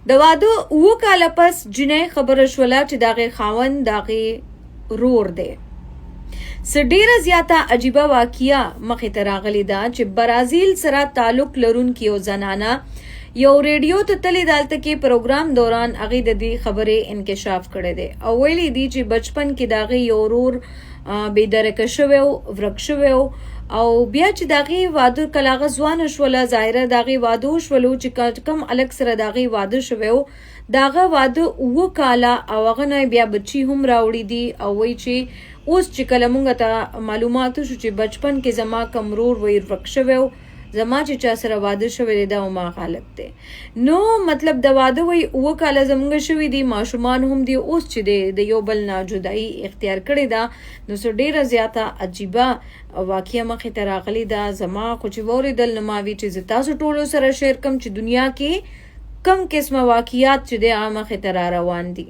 د واده 7 کاله پس جنۍ خبره شوله چې د هغې خاوند د هغې ورور دی. څه ډیره زیاته عجیبه واقعه مخې ته راغلې ده چې برازیل سره تعلق لرونکي یو زنانه یو ریډیو ته تللی ده، هلته کې پروګرام دوران هغې د دې خبرې انکشاف کړی دی او ویلي دي چې بچپن کې د هغې یو ورور بې درکه شوی و، ورک شوی و. او بیا چې د هغې واده، کله هغه ځوانه شوله، ظاهره د هغې واده وشولو، چې کوم هلک سره د هغې واده شوی و، د هغه واده 7 کاله او هغه نه بیا بچي هم راوړي دي. او وایي چې اوس چې کله مونږ ته معلومات شو چې بچپن کې زما کوم ورور وایي ورک شوی و، زما چې چا سره واده شوی دی، دا هماغه هلک دی. نو مطلب د واده وایي 7 کاله زمونږ شوي دي، ماشومان هم دي، اوس چې دی د یو بل نه جدایي اختیار کړې ده. نو څه ډیره زیاته عجیبه واقعه مخې ته راغلې ده. زما خو چې واورېدل نو ما وی چې زه تاسو ټولو سره شیر کوم چې دنیا کې کم قسمه واقعیات چې دی هغه مخې ته را روان دي.